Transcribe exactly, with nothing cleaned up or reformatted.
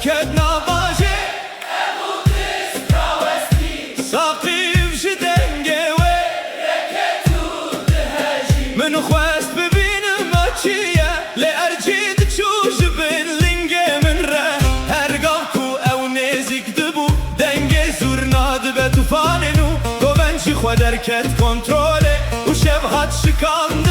Ket navajê, ev û tişt rawestî. Saqîf ji dengê wê reket û dihejî. Min xwest bibînim me çi ye, lê ercî diçû ji bin lingê min re. Her gav ku ew nêzîk dibû, dengê zurna dibe tufanên û govend ji xwe derket kontrolê û şev hat şikan